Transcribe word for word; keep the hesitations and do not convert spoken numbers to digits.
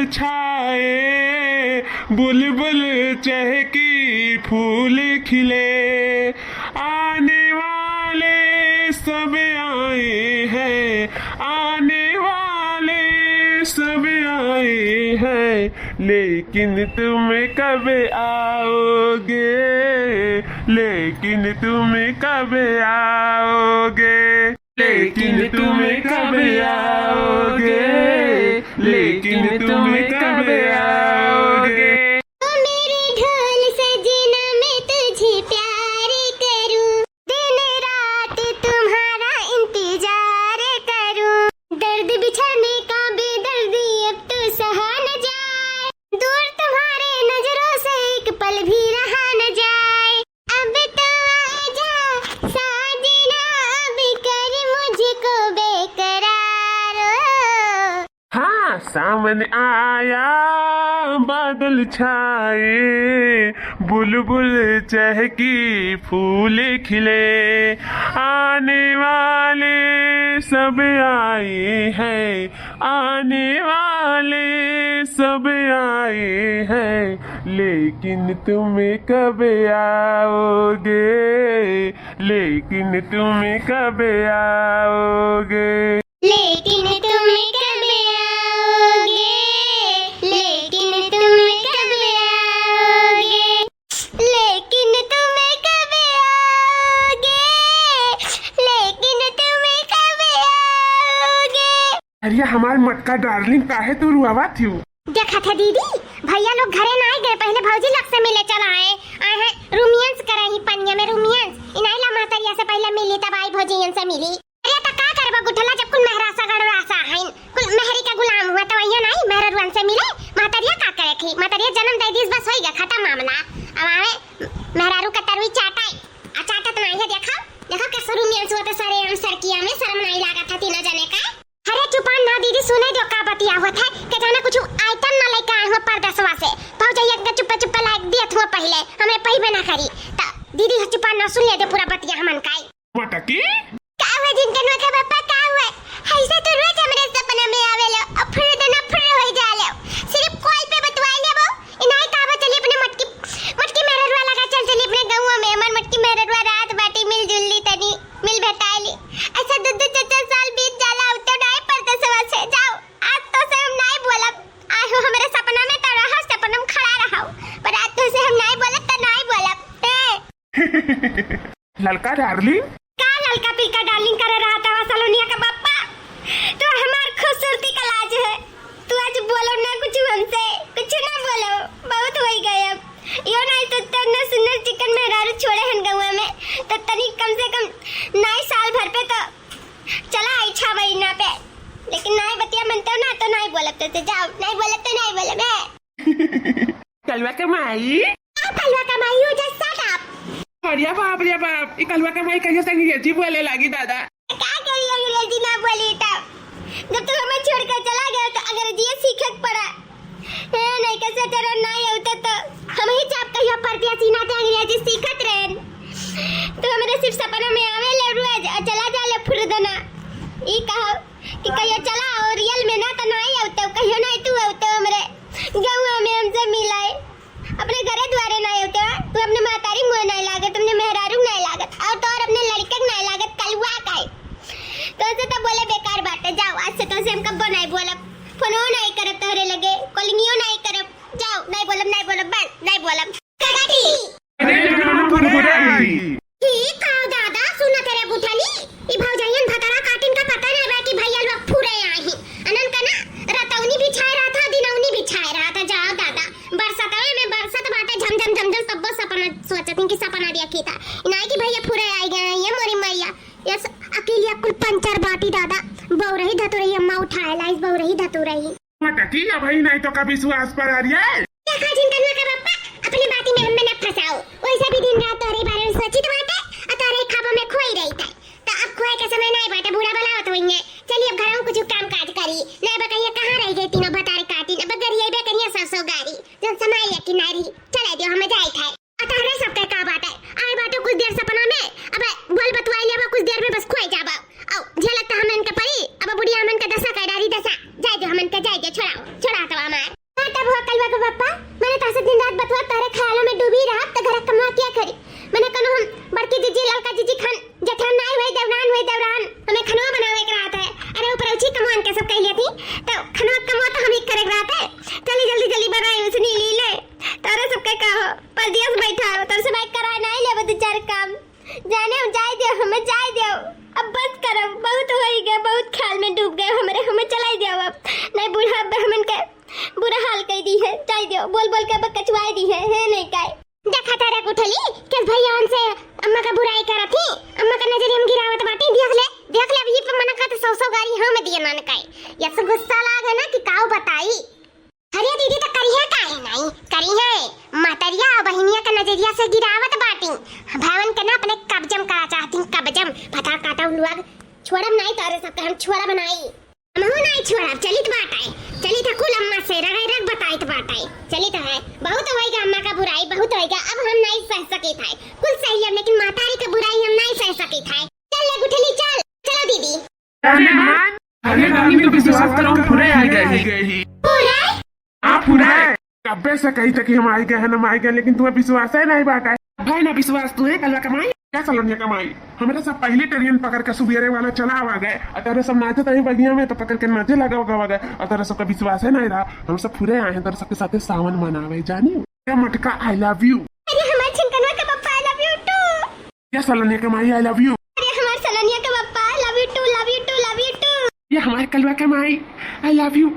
छाए, बुलबुल चहकी, फूल खिले, आने वाले सब आए हैं, आने वाले सब आए हैं, लेकिन तुम कब आओगे, लेकिन तुम कब आओगे? लेकिन तुम कब आओगे? लेकिन तुम कब आओगे? ओ मेरे ढोल सजना, मैं तुझे प्यार करूं, दिन रात तुम्हारा इंतजार करूं। दर्द बिछड़ने का बेदर्दी अब तो सहा न जाए, दूर तुम्हारे नजरों से एक पल भी रहा न जाए। अब तो आजा साजना, अब कर मुझको बेकरार। हाँ, सावन आया, बादल छाए, बुलबुल चहकी, फूल खिले, आने वाले सब आए हैं, आने वाले सब आए हैं, लेकिन तुम कब आओगे, लेकिन तुम कब आओगे? लेकिन तुम कब आओगे, लेकिन तुम कब आओगे, लेकिन तुम कब आओगे, लेकिन तुम कब आओगे? अरे हमार मटका डार्लिंग, काहे तू रुआवत हिउ? देखत है दीदी, भैया लोग घरे नाई गए, पहिले भौजी लोग से मिले चला आए। आए हैं रोमांस करे ही पनिया में रोमांस। इनाई ला महतरिया से पहिले मिली, तब आई भौजियन से मिली। अरे त का करबा गुठला, जब कुल मेहरासा गड़रासा हइन, कुल मेहरी का गुलाम हुआ, त वहिया नाई मेहररुअन से मिले। महतरिया का करे थी, महतरिया जन्म दे दीस, बस होई गया, खत्म मामला। अब आवे मेहरारू का तरुई चाटाई, आ चाटत नाई है। देखो, देखो कैसे रोमांस हुआ था सारे हम सरकिया में, शर्म नाई लागत था तीनों जने का। अरे चुपान ना दीदी, सुने दो का बतिया हुआ था, के जाने कुछ आइटम ना लेके आए हुआ परदेसवा से। भौजैया के चुप्पे चुप्पे लाइक दिया हुआ पहिले, हमरे पहिबे ना करी। त दीदी चुपान ना, सुन ले दे पूरा बतिया हमन का। मटकी? का हुआ जिनकनवा के पापा, का हुआ? ऐसे तो रोज हमरे सपना में आवेलो, और फिर देना फिर हो जाले। सिर्फ कॉल पे बतवाई लेबो, इनाई कहबो चली अपने मटकी, मटकी मेहररुआ लगा चल चली अपने गौवा में, हमार मटकी मेहररुआ रात बाटी, मिलजुल ली तनी, मिल भेटाई ली। ऐसा दो दो चार चार साल बीत जाला, उते नाई परदेसवा से। जाओ, आज तो से हम नाई बोलब। आए हो हमरे सपना में तो रहो, सपना में खड़ा रहो, पर आज तो से हम नाई बोलब तो नाई बोलब। ए। ललका डार्लिंग? का ललका पिलका डार्लिंग करे रहा था सलोनिया का बापा? तू हमार खूबसूरती का लाज है। तू आज बोलो ना कुछ हमसे, कुछ ना बोलो, बहुत होई गए अब। यो नाई तो इतना सुंदर चिकन मेहरारू छोड़े हन गौवा में, तो तनी कम से कम नाई साल भर पे तो चला आई छह महीना पे, लेकिन नाई बतिया मनते हो ना तो नाई बोलते थे। जाओ, नाई बोलते, नाई बोलते। कलवा के माई। आ कलवा के माई हो जा, shut up। अरे बाप रे बाप, ई कलवा के माई कहियो से अंग्रेजी बोले लागी दादा। का करी अंग्रेजी ना बोली तब? जब तू हमें छोड़ के चला गया तो अंग्रेजी सीखे के पड़ा। ए, नहीं कैसे तेरा नाई होता तो हम ही चाप कहियो परतिया सीना ते अंग्रेजी सीखत रहन। तू हमरे सिर्फ सपना में आवे ले रोज और चला जा ले फुरदना। ई कहो कि कहियो चला और रियल में ना तो नाई होते, कहियो नाई तू होते हमरे गौवा में हमसे मिलाए। अपने घरे द्वारे ना होते, तू अपने महतारी मुँह नहीं लागत, तुमने मेहरारू नहीं लागत, और तो और अपने लड़के के नहीं लागत, कलुआ का है। तो से तो बोले बेकार बात है, जाओ आज से तो से हम कब्बो नहीं बोलब, फोनो नहीं करब तोहरे लगे, कॉलिंगियो नहीं करब, जाओ नहीं बोलब, नहीं बोलब, बस नहीं बोलब। कड़की। अरे जाना फुरफुराई। ई का दादा, सुना तेरे गुठली, ई भौजाइयन भतारा काटिन का पता नहीं बा कि भैया लोग फुरे आई। अनन का ना रतौनी बिछाए रहा था, दिनौनी बिछाए रहा था। जाओ दादा, बरसतवे में बरसत बाटे, झम झम झम झम, तब्बो सपना सोचत हन कि सपना देखी था। इनाई कि भैया फुरे आई गए हैं, ये मोरी मैया। यस, अकेलिया कुल पंचर बाटी दादा, बौरही धतुरही अम्मा उठाए लाइस, बौरही धतुरही। मटकी, अबही नाई तो का विश्वास पर आ रही है। देखा जिनकनवा का बप्पा, अपने बाती में हमें न फंसाओ। वैसे भी दिन रात तोहरे बारे में सोचित बाटे, और तोहरे ख्वाबों में खोई रही था। तो अब खोए के समय नाई बाटे, बूढ़ा बलावत होइए। चलिए अब घरों कुछ काम काज करी। नाई बा कहिए कहाँ रह गई तीनों भतार काटिन, अब गरिए बे करिए सरसों गारी। जन समाई या किनारी, चले दियो हमें जाए था। अतहरे सबके का बात है, आए बाटो कुछ देर सपना में, अब बोल बतवाई लेबा कुछ देर में बस खोए जाबा। औ झलक त हमन के परी, अब बुढ़िया हमन के दशा कर डारी दशा। जाए दे हमन के, जाए दे, छोड़ाओ, छोड़ा तो हमार। ठंडाई हुई देवरान, हुई देवरान, हमें खनवा बनावे के रहत है। अरे ऊपर उची कमवान के सब कह लेती, तो खनवा कमवा तो हम ही करे के रहत है। चली जल्दी जल्दी बनाई उसनी ली ले। तारा सबके का हो, परदेस बैठा हो, तारा से बात कराए नहीं लेबे दो चार काम। जाने हम जाए दे, हमें जाए दे। अब बस करो, बहुत हो ही गए, बहुत ख्याल में डूब गए हमरे, हमें चलाई दे अब। नहीं बूढ़ा अब हमन के बुरा हाल कर दी है, जाए दे, बोल बोल के अब कचवाए दी है, है नहीं काय। देखा तारा गुठली, किस भैया उनसे अम्मा का बुराई करत ही, अम्मा का नजर हम गिरावत बाटी, देख ले, देख ले, अब ये पे मना करत सौ सौ गारी हम दिए नान काई। यस गुस्सा लागे ना कि काऊ बताई। अरे दीदी, तो करिहे काहे नहीं, करिहे। महतरिया और बहिनिया के नजरिया से गिरावत बाटी। भावन के ना अपने कब्जम करा चाहती, कब्जम। भतार काटा उलुआग, छोड़ब नहीं तारे सबके हम छोड़ब नहीं। हमहू नहीं छोड़ब, चलित बाटे, चलित है कुल अम्मा से रगै रग बताइत बाटे, चलित है। बहुत होइगा अम्मा का बुराई, बहुत होइगा, अब हम नहीं सह सकित है। कुल सही है, लेकिन महतारी का बुराई हम नहीं सह सकित है। चल ले गुठली, चल, चलो दीदी। अरे मान, अरे रानी तो विश्वास करो, हम पूरे आ गए ही। पूरे? हाँ, पूरे। कब्बे से कही था कि हम आई गए हैं, हम आई गए, लेकिन तुम्हें विश्वास है नहीं बाटा। भाई ना विश्वास तुम्हें, कलवा कमाई। क्या सलोनिया कमाई? हमें तो सब पहली ट्रेन पकड़ के सुबेरे वाला चला आवा गए। और तेरे सब नाचे तभी बगिया में तो पकड़ के नाचे लगा, लगा गए। और तेरे सबका विश्वास है नहीं रहा। हम सब पूरे आए हैं तेरे सबके साथे सावन मनावे, जानी? क्या मटका, I love you। अरे हमारे छिनकनवा का पप्पा, I love you too। क्या सलोनिया कमाई, I love you। अरे हमारे सलोनिया का पप्पा, I love you too, love you too, love you too। ये हमारे कलवा कमाई, I love you।